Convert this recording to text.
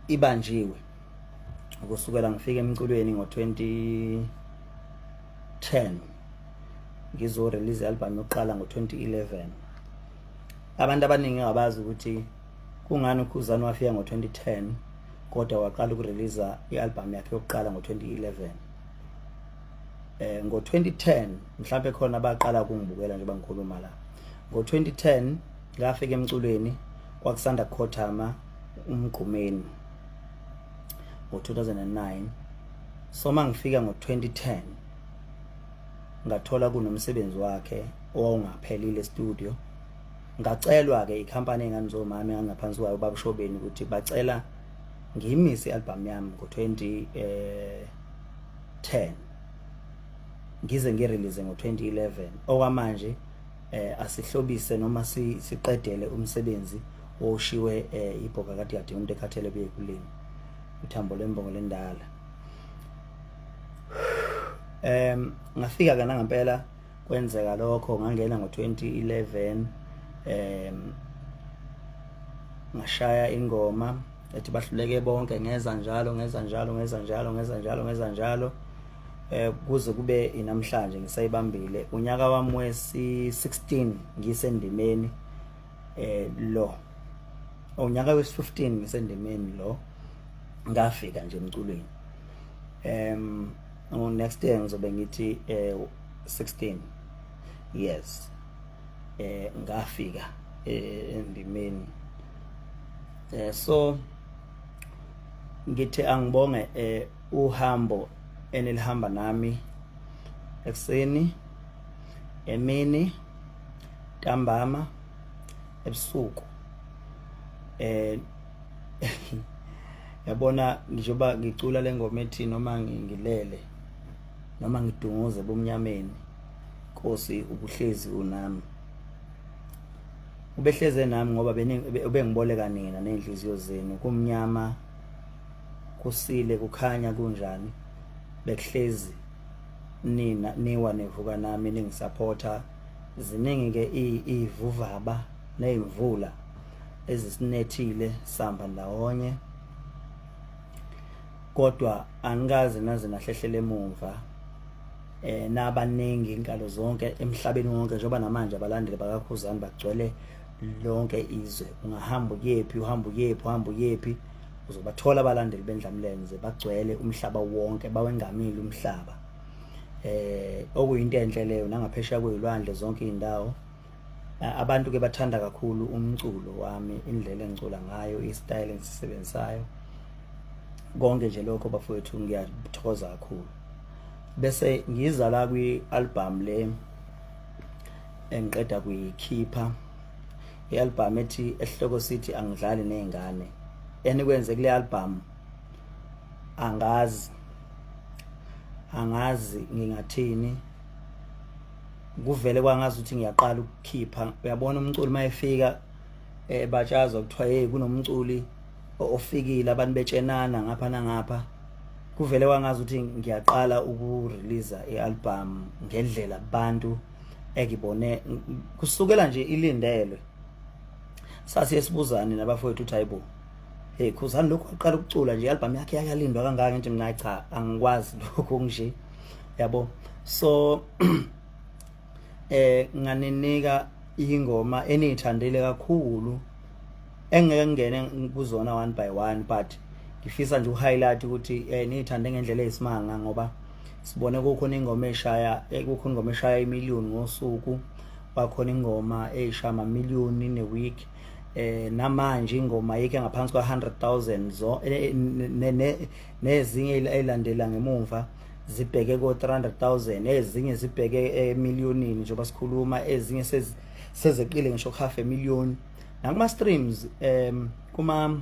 Ibanjiwe kusukela ngifika emculweni ngo-2010, ngizo-release i-album yokuqala ngo-2011. Abantu abaningi abazi ukuthi kungani uKhuzani wafika ngo-2010 kodwa waqala ukurelease i-album yakhe yokuqala ngo-2011. Ngo-2010 mhlambe khona abaqala ukungibukela njengoba ngikhuluma la. Ngo-2010 ngafika emculweni, kwakusanda kukhothama uMgqumeni ngo-2009. So mangifika ngo-2010 ngathola kunomsebenzi wakhe owawungaphelile studio. Ngacelwa ke ikhampani enganizomama engangaphansi kwayo, babushobeni, ukuthi bacela ngiyimise i-album yami ngo-20 10, ngize ngirelease ngo-2011. Okwamanje asihlobise noma siqedele umsebenzi owushiwe ibhoka kade kade umuntu ekhathele buye kulini uthambo lwembongo lendala. Ngafika ke nangempela kwenzeka lokho, ngangena ngo-2011, ngashaya ingoma ethi "Bahluleke Bonke". Ngeza njalo, ngeza njalo, ngeza njalo, ngeza njalo, ngeza njalo, kuze kube inamhlanje ngisayibambile. Unyaka wami wesi 16 ngisendimeni lo, unyaka wesi 15 ngisendimeni lo. Ngafika nje emculweni next year ngizobe ngithi 16 years ngafika endimeni. So ngithi angibonge uhambo enilihamba nami ekuseni, emini, ntambama, ebusuku. Yabona, njengoba ngicula le ngoma ethi "Noma ngilele noma ngidunguze ebumnyameni, Nkosi ubuhlezi unami", ubehleze nami ngoba ubengiboleka nina nezinhliziyo zenu. Kumnyama, kusile, kukhanya, kunjani, bekuhlezi nina niwa nevuka nami, ningisupporta. Ziningi ke ivuvaba nezimvula ezisinethile samba ndawonye, kodwa angikaze naze nahlehlela emumva. Nabaningi inkalo zonke emhlabeni wonke, njengoba namanje abalandeli bakaKhuzani bagcwele lonke izwe. Ungahamba ukuyephi, uhamba ukuyephi, uhamba ukuyephi, uzobathola abalandeli beNdlamlenze, bagcwele umhlaba wonke, bawengamile umhlaba, okuyinto enhle leyo. Nangaphesheya kwezilwandle, zonke izindawo, abantu ke bathanda kakhulu umculo wami, indlela engicula ngayo, istyle engisisebenzisayo, konke nje lokho bafowethu, ngiyathokoza kakhulu. Bese ngiza la kwi-album le engiqeda kuyikhipha, i-album ethi esihloko sithi "Angidlali Nezingane". Enikwenze kule album angazi, angazi ngingathini. Kuvele kwangazi ukuthi ngiyaqala ukukhipha. Uyabona, umculi mayefika batshazwa, kuthiwa, "Hey, kunomculi ofikile." Abantu betshenana ngapha nangapha. Kuvele kwangazi ukuthi ngiyaqala ukurelease ialbum ngendlela abantu engibone kusukela nje ilindelwe. Sasiye sibuzane nabafowethu ukuthi, "Hayibo, hey Khuzani, lokhu waqala ukucula nje, ialbum yakhe yakalindwa kangaka?" Ngithi mina, "Cha, angikwazi lokho nje, yabo." So nganinika ingoma eniyithandile kakhulu, engeke ngingene kuzona one by one, but ngifisa nje uhighlight ukuthi niyithande ngendlela eyisimanga, ngoba sibone kukhona ingoma eshaya kukhona ingoma eshaya imillion ngosuku, kwakhona ingoma eyishaya ama-million in a week. Namanje ingoma yike ngaphansi kwa 100,000 zo nezinye ezilandela ngemumva zibheke ko 300,000, ezinye zibheke emillionini njengoba sikhuluma, ezinye sezeqile ngisho half a million nakuma streams, kuma